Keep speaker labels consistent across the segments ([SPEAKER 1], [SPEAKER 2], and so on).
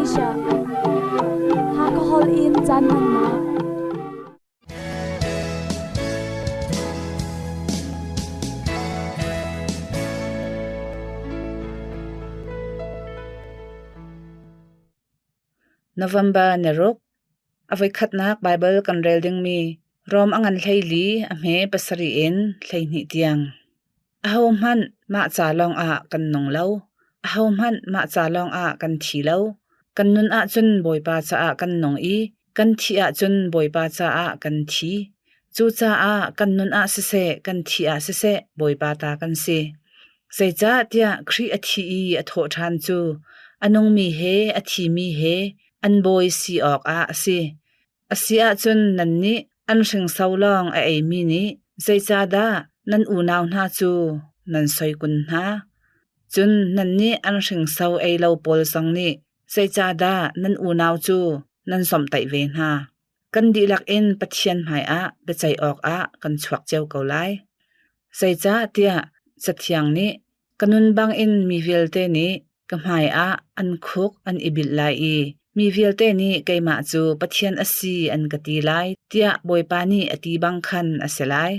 [SPEAKER 1] Asia. Hakha Hall in caan hmannak.
[SPEAKER 2] November ni ruk, a voikhatnak Baibal kan rel dingmi Rom a ngan 14 a hme pasarih in 12 tiang. Ahohmanh mah ca lawngah kan nung lo. Ahohmanh mah ca lawngah kan thi lo. Kan nun ahcun Bawipa caah kan nung i kan thih ahcun Bawipa caah kan thi. Cucaah kan nun ah siseh, kan thih ah siseh, Bawipa ta kan si. Zeicahtiah Khrih a thih i a thawh ṭhan cu a nungmi he a thimi he an bawi si awkah a si. A si ahcun nannih an hringso lawng a eimi nih zeicahdah nan unau hna cu nan soi kun hna? Cun nannih an hringso ei lo pawl zong nih zeicahdah nan unau cu nan zomhtaih ve hna? Kan dihlak in Pathian hmaiah biaceih awkah kan chuak cio ko lai. Zeicahtiah Cathiang nih, Ka nun bangin mi vialte nih ka hmaiah an khuk an i bilh lai i mi vialte nih keimah cu Pathian a si an ka ti lai, tiah Bawipa nih a ti bang khan a si lai.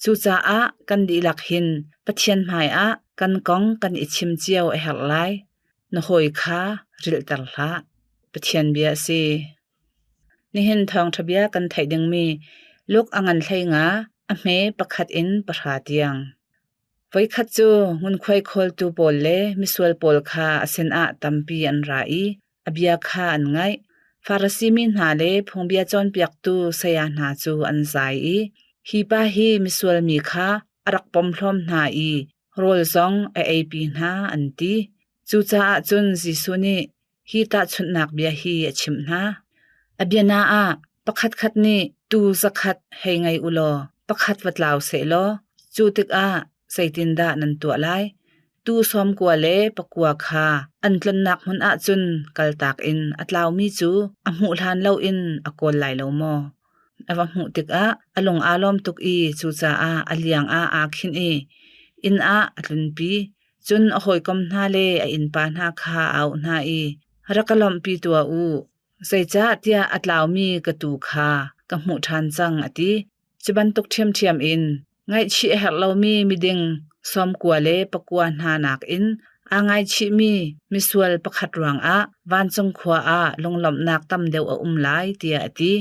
[SPEAKER 2] Cucaah kan dihlak hin Pathian hmaiah kan kong kan i chim cio a herh lai. Na hawi kha rilhter hlah. Pathian bia a si. Nihin thawngṭha bia kan theih dingmi Luke a ngan 15 a hme pakhat in pahra tiang. Voikhat cu ngunkhuai khawltu pawl le misual pawl kha a sinah tampi an ra i a bia kha an ngaih. Farasi mi hna le phungbia cawnpiaktu saya hna cu an zai i, Hi pa hi misual mi kha a rak pomhlawm hna i rawl zong a eipi hna, an ti. Cucaah cun Jesuh nih hi tahchunhnak bia hi a chimh hna. A biana ah pakhatkhat nih tuu zakhat hei ngei u law pakhat va tlau sehlaw cu tikah zeitindah nan tuah lai? Tuu sawmkua le pakua kha an tlonnak hmun ah cun kaltak in a tlaumi cu a hmuh hlan loin a kawl lai lo maw? A va hmuh tikah a lung aa lawm tuk i cucaah a liang ah aa khinh i inn ah a tlunpi. Cun a hawikom hna le a innpa hna kha a auh hna i, Rak ka lawmhpi tuah u, zeicahtiah a tlaumi ka tuu kha ka hmuh ṭhan cang, a ti. Cu bantuk ṭhiamṭhiam in ngaihchih a herh lomi miding sawmkua le pakua hna nakin aa ngaichihmi misual pakhat ruangah vancung khua ah lunglawmhnak tam deuh a um lai, tiah a ti.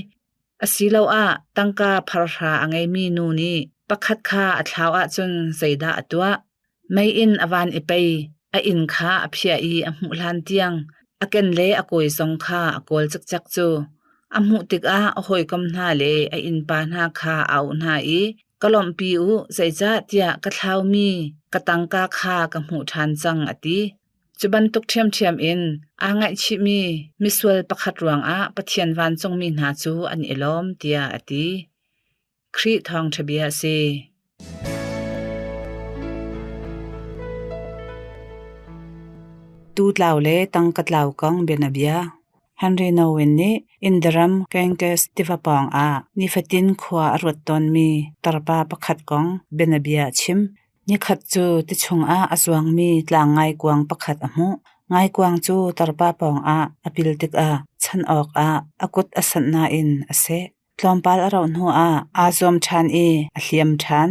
[SPEAKER 2] Asiloah tangka pharhra a ngeimi nu nih pakhat kha a thlau ahcun zeidah a tuah? Meiinn a van i pei, a inn kha a phiah i a hmuh hlan tiang a ken le a kawi zong kha a kawl cikcek cu. A hmuh tikah a hawikom hna le a innpa hna kha a auh hna i, Ka lawmhpi u, zeicahtiah ka thlaumi ka tangka kha ka hmuh ṭhan cang, a ti. Cu bantuk ṭhiamṭhiam in aa ngaihchihmi misual pakhat ruangah Pathian vancungmi hna cu an i lawm, tiah a ti. Khrih thawngṭha bia a si. Tutlau le tangkatlau kong bianabia. Henry Nouwen nih Indaram Ganges tiva pawng ah nifatin khua a ruat tawnmi tarpa pakhat kong bianabia a chim. Nikhat cu ti chungah a zuangmi tlang ngaikuang pakhat a hmuh. Ngaikuang cu tarpa pawng ah a pil tikah chanh awkah a kut a sanh nain a seh. Tlawmpal a rauh hnuah aa zuam ṭhan i a hliam ṭhan.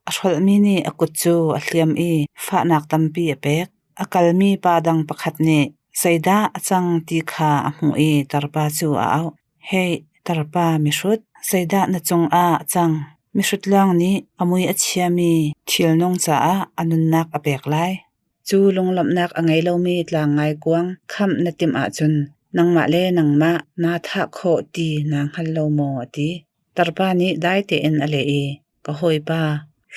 [SPEAKER 2] A hrolhmi nih a kut cu a hliam i fahnak tampi a pek. A kalmi pa dang pakhat nih zeidah a cang ti kha a hmuh i tarpa cu a auh. Hey, tarpa mihrut, zeidah na cungah a cang? Mihrut lawng nih a mui a chiami thilnung caah a nunnak a pek lai. Cu lunglawmhnak a ngei lomi tlang ngaikuang khamh na timh ahcun nangmah le nangmah naa thah khawh ti naa hngal lo maw a ti. Tarpa nih dai tein a leh i, Ka hawipa,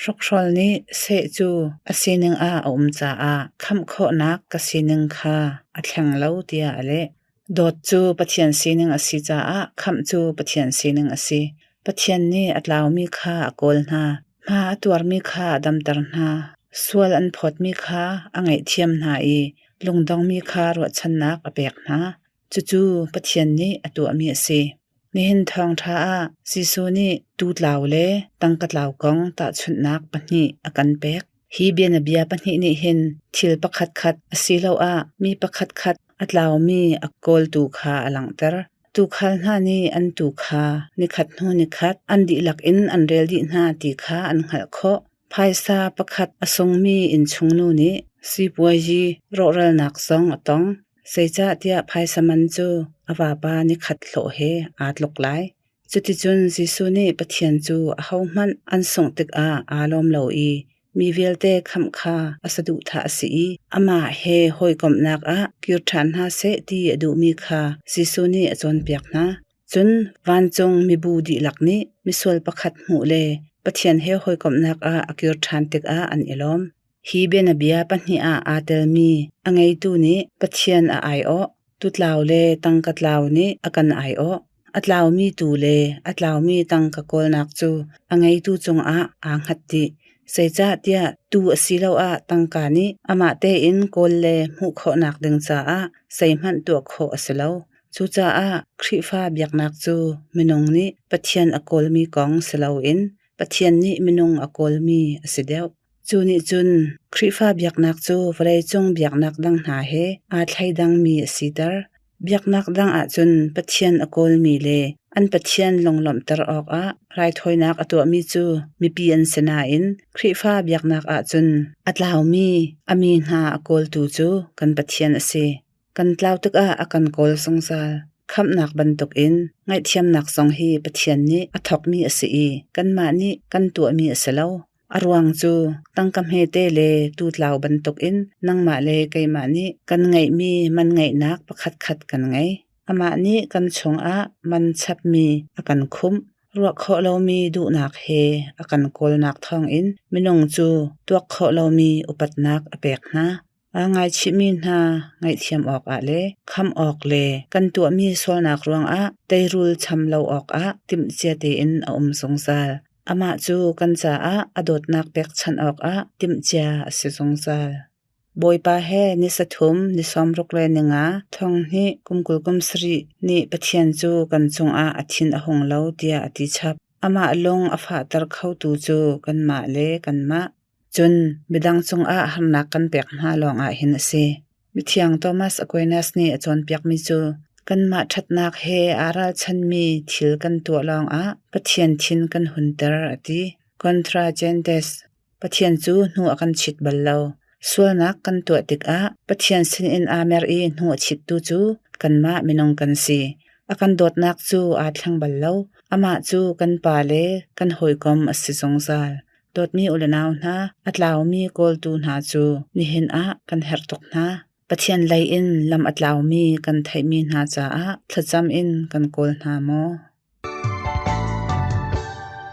[SPEAKER 2] hrokhrawl nih seh cu a sining ah a um caah khamh khawhnak ka sining kha a thleng lo tiah a leh. Dawt cu Pathian sining a si caah khamh cu Pathian sining a si. Pathian nih a tlaumi kha a kawl hna, hma a tuarmi kha a damter hna, sual an phawtmi kha a ngaihthiam hna i lungdongmi kha ruahchannak a pek hna. Cucu Pathian nih a tuahmi a si. Nihin thawngṭha ah Jesuh nih tuu tlau le tangka tlau kong tahchunhnak pahnih a kan pek. Hi bianabia pahnih nih hin thil pakhatkhat asiloah mi pakhatkhat a tlaumi a kawltu kha a langhter. Tuukhal hna nih an tuu kha nikhat hnu nikhat an dihlak in an rel dih hna ti kha an hngalh khawh. Phaisa pakhat a sungmi innchungnu nih sipuazi rawhralnak zong a tong. Zeicahtiah phaisa man cu a vapa nikhat hlawh he aa tluk lai. Cuticun Jesuh nih Pathian cu ahohmanh an sungh tikah aa lawm lo i mi vialte khamh kha a saduhthah a si i amah he hawikomhnak ah kir ṭhan hna seh ti a duhmi kha Jesuh nih a cawnpiak hna. Cun vancung mibu dihlak nih misual pakhat hmuh le Pathian he hawikomhnak ah a kir ṭhan tikah an i lawm. Hi bianabia pahnih ah aa telmi a ngeitu nih Pathian a aiawh, tutlau le tangka tlau nih a kan aiawh. A tlaumi tuu le a tlaumi tangka kawlnak cu a ngeitu cungah aa hngat dih. Zeicahtiah tuu asiloah tangka nih amah tein kawl le hmuh khawhnak ding caah zeihmanh tuah khawh a si lo. Cucaah Khrihfa biaknak cu minung nih Pathian a kawlmi kong si loin Pathian nih minung a kawlmi a si deuh. Cu nih cun Khrihfa biaknak cu vawleicung biaknak dang hna he aa thleidangmi a siter. Biaknak dang ahcun Pathian a kawlmi le an Pathian lunglawmhter awkah raithawinak a tuahmi cu mipi an si nain Khrihfa biaknak ahcun a tlaumi a mi hna a kawltu cu kan Pathian a si. Kan tlau tikah a kan kawl zungzal. Khamhnak bantukin ngaihthiamnak zong hi Pathian nih a thawkmi a si i kanmah nih kan tuahmi a si lo. A ruang cu tangka hmete le tutlau bantukin nangmah le keimah nih kan ngeihmi man ngeihnak pakhatkhat kan ngei. Amah nih kan chungah man chapmi a kan khumh. Ruah khawh lomi duhnak he a kan kawlnak thawngin minung cu tuak khawh lomi upatnak a pek hna. Aa ngaichihmi hna ngaihthiam awkah le khamh awk le kan tuahmi sualnak ruangah teirul cham lo awkah timhcia tein a um zungzal. Amah cu kan caah a dawtnak pekchanh awkah timhcia a si zungzal. Bawipa he ni sathum, ni sawmruk le ni nga, thong hnih, kum 20 kum sarih nih Pathian cu kan cungah a thin a hung lo tiah a ti chap. Amah lung a fahter khotu cu kanmah le kanmah. Cun midang cungah harnak kan pek hna lawngah hin a si. Mithiang Thomas Aquinas nih a cawnpiakmi cu kanmah ṭhatnak he aa ralchanmi thil kan tuah lawngah Pathian thin kan hunter a ti. Contra gentes. Pathian cu hnu a kan chit bal lo. Sualnak kan tuah tikah Pathian sinin aa mer i hnu a chittu cu kanmah minung kan si. A kan dawtnak cu aa thleng bal lo. Amah cu kan Pa le kan hawikom a si zungzal. Dawtmi u le nau hna, a tlaumi kawltu hna cu nihin ah kan herh tuk hna. Pathian lei in lam a tlaumi kan theihmi hna caah thlacam in kan kawl hna maw?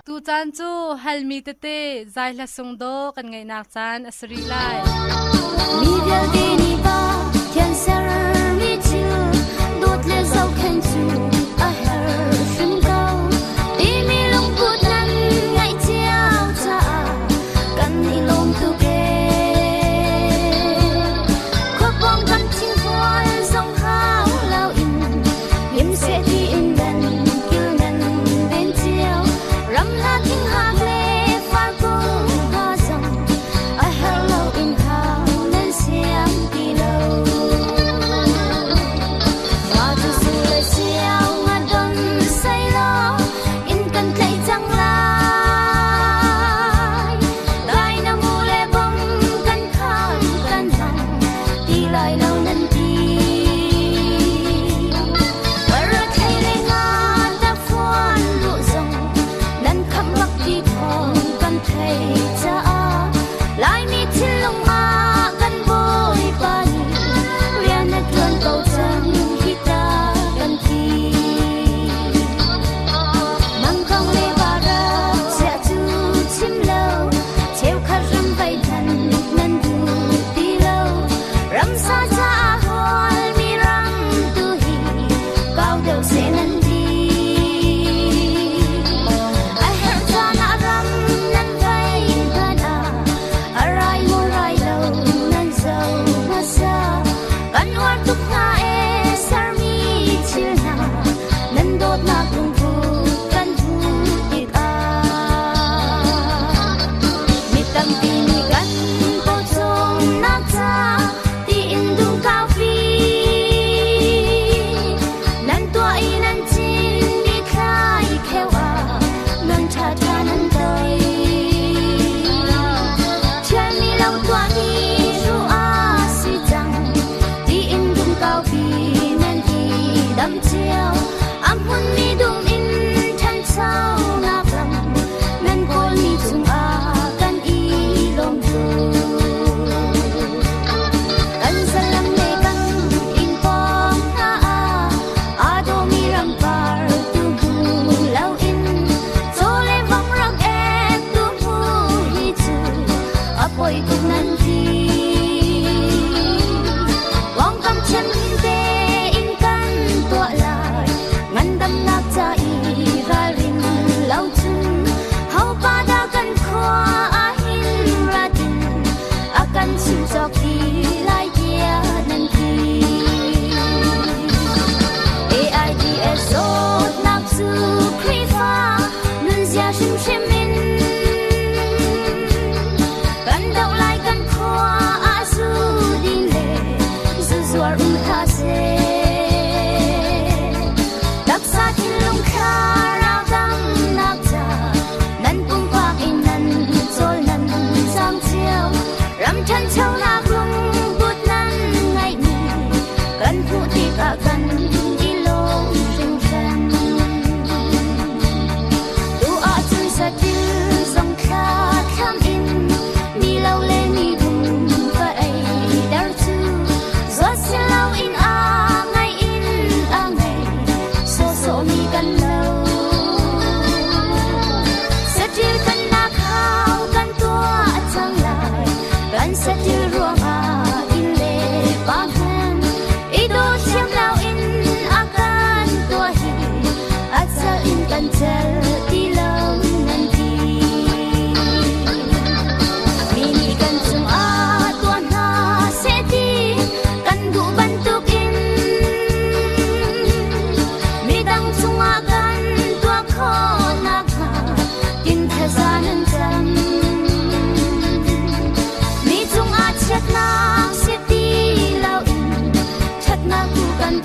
[SPEAKER 3] Tucaan cu halmi tete zai hla sung daw kan ngaihnak caan a si rih lai.
[SPEAKER 4] Mi vialte nih pa thian sermi thil dawt le zohkhenh cu a herh hrim ko. Timi lungput nan ngeih cio caah kan i lawm tuk ee. Khuapawng kan thinghual zong hau loin him seh tiin nan kil nan ven cio. Ramhla thinghak le farkung hna zong a herh loin hau nan siam ti lo.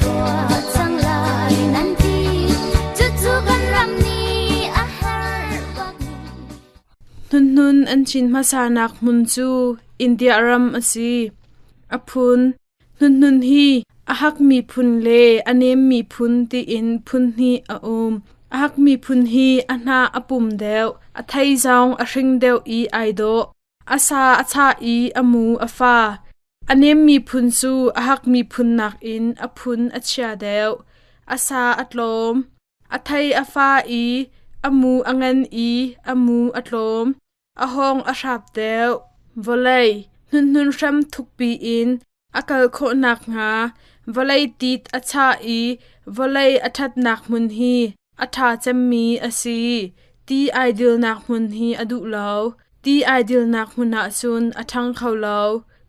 [SPEAKER 4] tuah cang lai nan ti. Cucu kan ram nih a herh bakmi.
[SPEAKER 5] Hnunhnun an cin hmasanak hmun cu India ram a si. A phun Hnunhnun hi a hakmi phun le a nemmi phun tiin phun hnih a um. A hakmi phun hi a hnah a pum deuh, a thei zong a hring deuh i ai dawh. A sa a chah i a mu a fa. A nemmi phun cu a hakmi phun nakin a phun a chia deuh. A sa a tlawm. A thei a fa i a mu a ngan i a mu a tlawm. A hawng a hrap deuh. Vawlei hnunhnun hram thukpi in a kal khawh nakhnga vawlei tit a chah i vawlei a ṭhatnak hmun hi a ṭha cemmi a si. Ti ai dilnak hmun hi a duh lo. Ti ai dilnak hmun ah cun a ṭhang kho lo.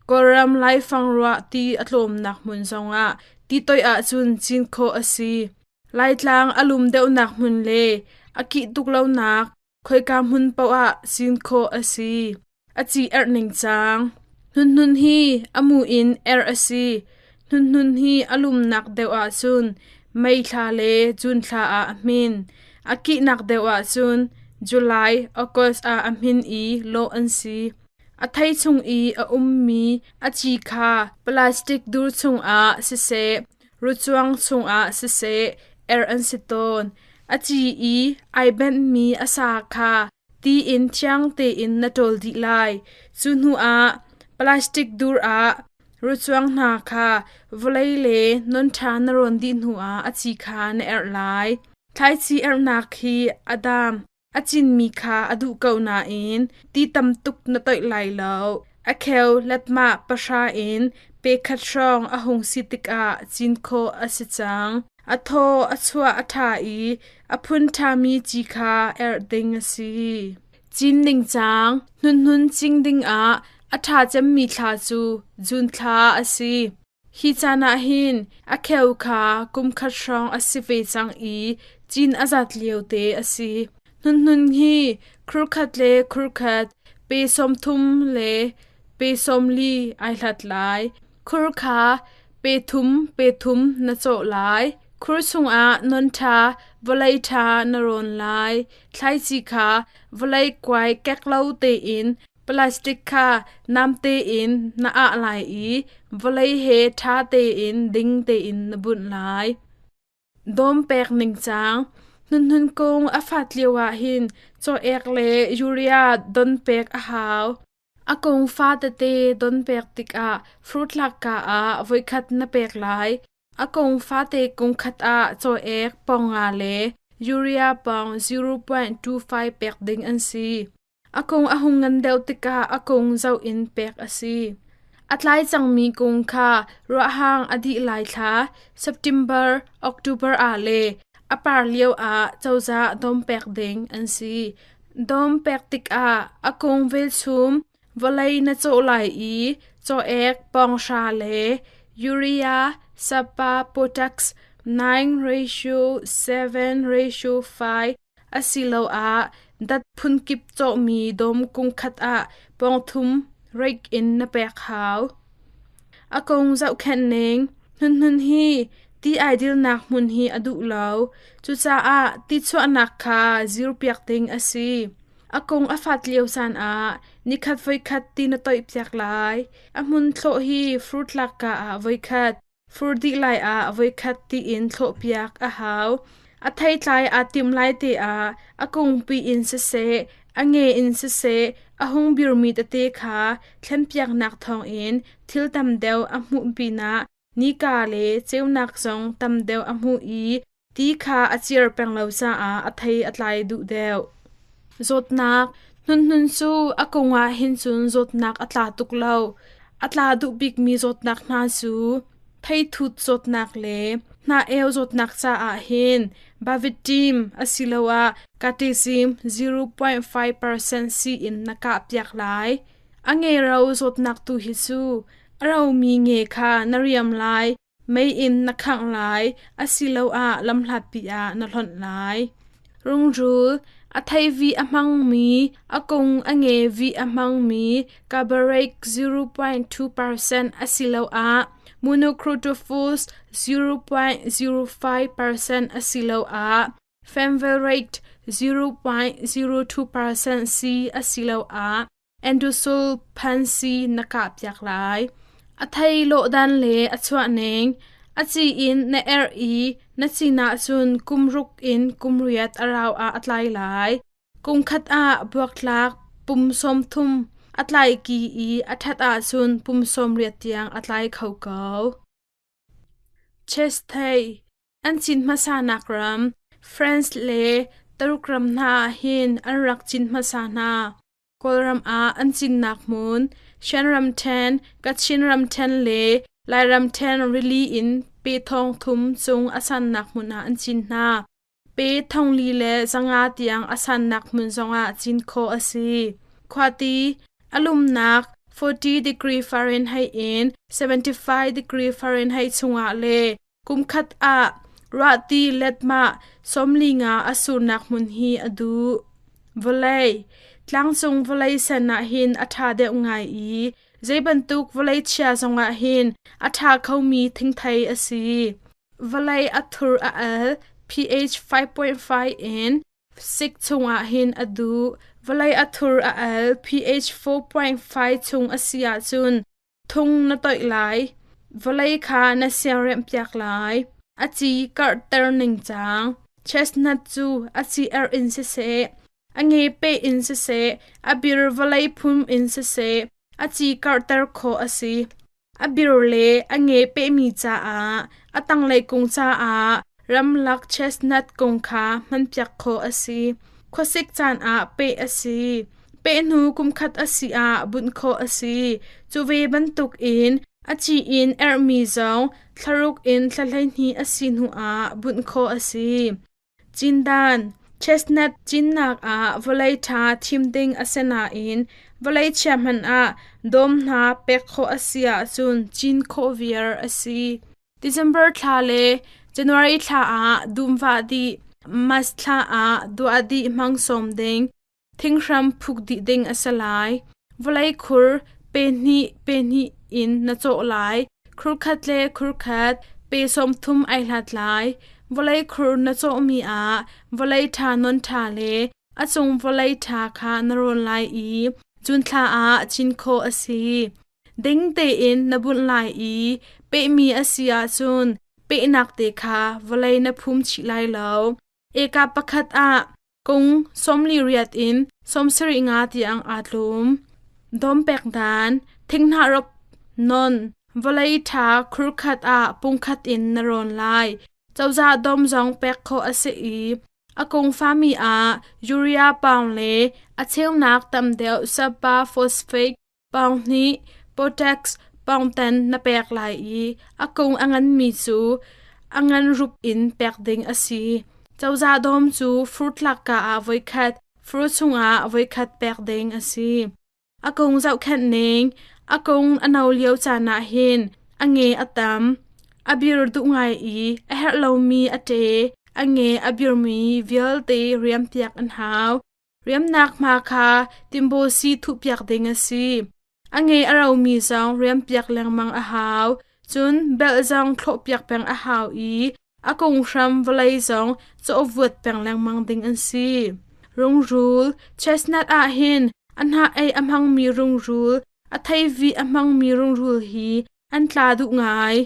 [SPEAKER 5] Kawlram laifang ruah ti a tlawmnak hmun zongah ti toih ahcun cin khawh a si. Laitlang a lum deuhnak hmun le a kih tuk lonak khoika hmun paoh ah cin khawh a si. A ci erh ning cang. Hnunhnun hi a mu in erh a si. Hnunhnun hi a lumnak deuh ahcun May thla le June thla ah a hmin. A kihnak deuh ahcun July, August ah a hmin i lawh an si. A thei chung i a ummi a ci kha plastic dur chungah siseh, rucuang chungah siseh erh an si tawn. A ci i ai benhmi a sa kha ti in thiang tein na ṭawl dih lai. Cu hnuah plastic dur ah rucuang hna kha vawlei le non ṭha na rawn dih hnuah a ci kha na erh lai. Thlaici erhnak hi a dam a cinmi kha a duh ko nain ti tam tuk na toih lai lo. A kheu letmah pahra in pe khat hrawng a hung si tikah cin khawh a si cang. A thaw a chuah a ṭha i a phun ṭhami ci kha erh ding a si. Cin ningcang hnunhnun cing dingah a ṭha cemmi thla cu June thla a si. Hi caan ah hin a kheu kha kum khat hrawng a si ve cang i cin a zat lio te a si. Hnunhnun hi khurkhat le khurkhat pe 30 le pe 40 ai hlat lai. Khur kha pe thum pe thum na cawh lai. Khur chungah non ṭha vawlei ṭha na rawn lai. Thlaici kha vawlei kuai kek lo tein Plastic kha namte in na ah lai i vawlei he ṭha tein ding tein na bunh lai. Dawm pek ningcang Hnunhnun kung a fat lio ahhin caw-ek le urea don pek a hau. A kung fa tete don pek tikah fruit lak ah voikhat na pek lai. A kung fate kung khat ah caw-ek pong nga le urea pong 0.25 pek ding an si. A kung a hung ngan deuh tikah a kung zoh in pek a si. A tlai cangmi kung kha ruahhang a dih lai thla September, October ah le a par lio ah cozah dawm pek ding an si. Dawm pek tikah a kung velchum vawlei na cawh lai i caw-ek pawnghra le urea, sapa, potax 9 ratio 7 ratio 5 asiloah dat phunkip cawhmi dawm kung khat ah pawngthum rake in na pek hau. A kung zohkhenh ning Hnunhnun hi ti ai dilnak hmun hi a duh lo. Cucaah ti chuahnak kha zirpiak ding a si. A kung a fat lio caan ah nikhat voikhat ti na toihpiak lai. A hmun thlawh hi fruit lakka ah voikhat, Fur dih lai ah voikhat tiin thlawhpiak a hau. A theitlai aa timh lai te ah a kungpi in siseh, a nge in siseh, a hung birmi tete kha thlenpiaknak thawngin thil tam deuh a hmuh pinah nika le ceunak zong tam deuh a hmuh i ti kha a ciar peng lo caah a thei a tlai duh deuh. Zawtnak Hnunhnun cu a kung ah hin cun zawtnak a tla tuk lo. A tla duh bikmi zawtnak hna cu theithut zawtnak le hnah-eu zawtnak caah hin Bavitim asiloah Catechin 0.5% sii in na kahpiak lai. A ngero zawtnak tu hi cu a romi nge kha na riam lai Mei in na khangh lai asiloah lamhlatpi ah na hlonh lai. Rungrul, a theivi a hmangmi, a kung a nge vi a hmangmi Carbohydrate 0.2% asiloah Monocrotophos 0.05% asiloah Fenvalerate 0.02% sii asiloah Endosulfan sii na kahpiak lai. A thei lawhdan le a chuahning a ci in na erh i na cin ahcun kum ruk in kum riat a rau ah a tlai lai. Kum khat ah buaktlak pum 30 a tlai ki i a ṭhat ahcun pum 80 tiang a tlai kho ko. Chesthei An cin hmasanak ram France le Taruk ram hna ah hin an rak cin hmasa hna. Kawlram ah an cinnak hmun Shan ramṭhen, Kachin ramṭhen le Lai ramṭhen rili in pe thong thum cung a sannak hmun ah an cin hna. Pe thongli le zanga tiang a sannak hmun zongah cin khawh a si. Khuati a lumnak 40 degree Fahrenheit in 75 degree Fahrenheit chungah le Kumkhat ah ruahti letmah 45 a surnak hmun hi a duh. Vawlei Tlangcung vawlei sen ah hin a ṭha deuh ngai i zeibantuk vawlei chia zongah hin a ṭha khomi thingthei a si. Vawlei a thur a al pH 5.5 in 6 chungah hin a duh. Vawlei a thur a al pH 4.5 chung a si ahcun Thung na toih lai, vawlei kha na siaremhpiak lai. A ci karhter ningcang. Chestnut cu a ci erh in siseh, a nge peh in siseh, a bir vawlei phum in siseh, a ci karhter khawh a si. A bir le a nge pehmi caah a tanglei kung caah ramlak chestnut kung kha hmanpiak khawh a si. Khuasik caan ah peh a si. Pehhnu kumkhat a si ah bunh khawh a si. Cu ve bantukin a ci in erhmi zong thlaruk in thla 12 a si hnu ah bunh khawh a si. Cindan Chestnut cinnak ah vawlei ṭha thim ding a si nain vawlei chia hmanh ah dawm hna pek khawh a si ahcun cin khawh viar a si. December thla le January thla ah dumvah dih, March thla ah duah dih hmang sawm ding. Thinghram phuk dih ding a si lai. Vawlei khur pe hnih pe hnih in na cawh lai. Khur khat le khur khat pe 30 ai hlat lai. Vawlei khur na cawhmi ah vawlei ṭha non ṭha le a cung vawlei ṭha kha na rawn lai i cun thla ah cin khawh a si. Ding tein na bunh lai i pehmi a si ahcun pehnak te kha vawlei na phum chih lai lo. Eka pakhat ah Kung 48 in 75 tiang aa tlum. Dawmpek dan, thinghnah rop non, vawlei ṭha khurkhat ah pungkhat in na rawn lai. Cozah dawm zong pek khawh a si i a kung fami ah urea paung le a cheunak tam deuh sapa phosphate paung hnih, potax paung ten na pek lai i a kung a nganmi cu a ngan rup in pek ding a si. Cozah dawm cu fur tlakka ah voikhat, fur chungah voikhat pek ding a si. A kung zohkhenh ning, a kung a no lio caan ah hin a nge a tam, a bir duh ngai i a herh lomi a ṭe, a nge a birmi vialte riampiak an hau. Riamnak hma kha timbaw sii thuhpiak ding a si. A nge a romi zong riampiak lengmang a hau. Cun belh zong thlawhpiak peng a hau i a kung hram vawlei zong cawhvuat peng lengmang ding an si. Rungrul chestnut ah hin a hnah ei a hmangmi rungrul, a theivi a hmangmi rungrul hi an tla duh ngai.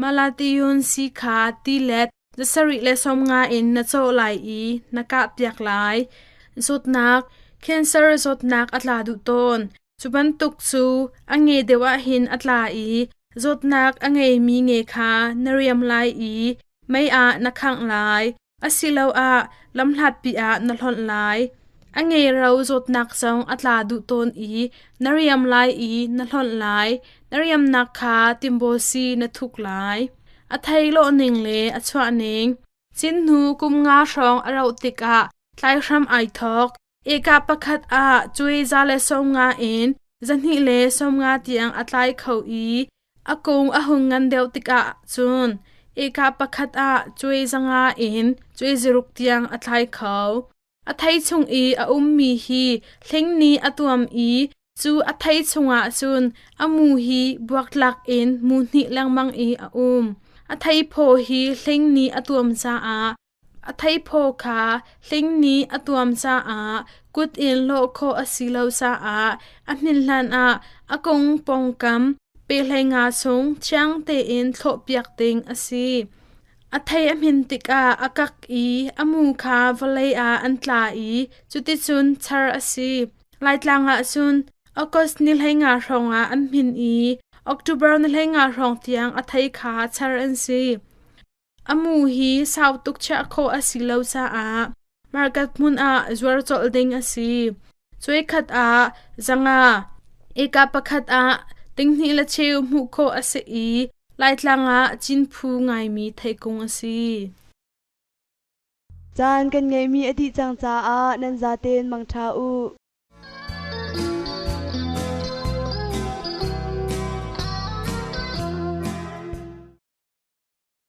[SPEAKER 5] Malathion sii kha tilet 750 in na cawh lai i na kahpiak lai. Zawtnak Cancer zawtnak a tla duh tawn. Cu bantuk cu a nge deuh ahhin a tla i zawtnak a ngeimi nge kha na riam lai i mei ah na khangh lai asiloah lamhlatpi ah na hlonh lai. A nge ro zawtnak zong a tla duh tawn i na riam lai i na hlonh lai. Na riamnak kha timbaw sii na thuk lai. A thei lawhning le a chuahning Cin hnu kum nga hrawng a rauh tikah tlaihram ai thawk. Eka pakhat ah cuai 150 in 250 tiang a tlai kho i a kung a hung ngan deuh tikah cun eka pakhat ah cuai 500 in cuai 600 tiang a tlai kho. A thei chung i a ummi hi hling nih a tuam i Cu a thei chungah cun a mu hi buaktlak in mu hnih lengmang i a um. A theiphaw hi hling nih a tuam caah a theiphaw kha hling nih a tuam caah kut in lawh khawh a si lo caah a hmin hlan ah a kung pawngkam pe 15 chung thiang tein thlawhpiak ding a si. A thei a hmin tikah a kak i a mu kha vawlei ah an tla i cuticun char a si. Laitlang ah cun August ni 15 hrawngah an hmin i October ni 15 hrawng tiang a thei kha char an si. A mu hi sau tuk chiah khawh a si lo caah market hmun ah zuar colh ding a si. Cuaikhat ah 500, eka pakhat ah 2.5 hmuh khawh a si i Laitlang ah cin phu ngaimi theikung a si.
[SPEAKER 1] Caan kan ngeihmi a dih cang caah nan zaten mangṭha u.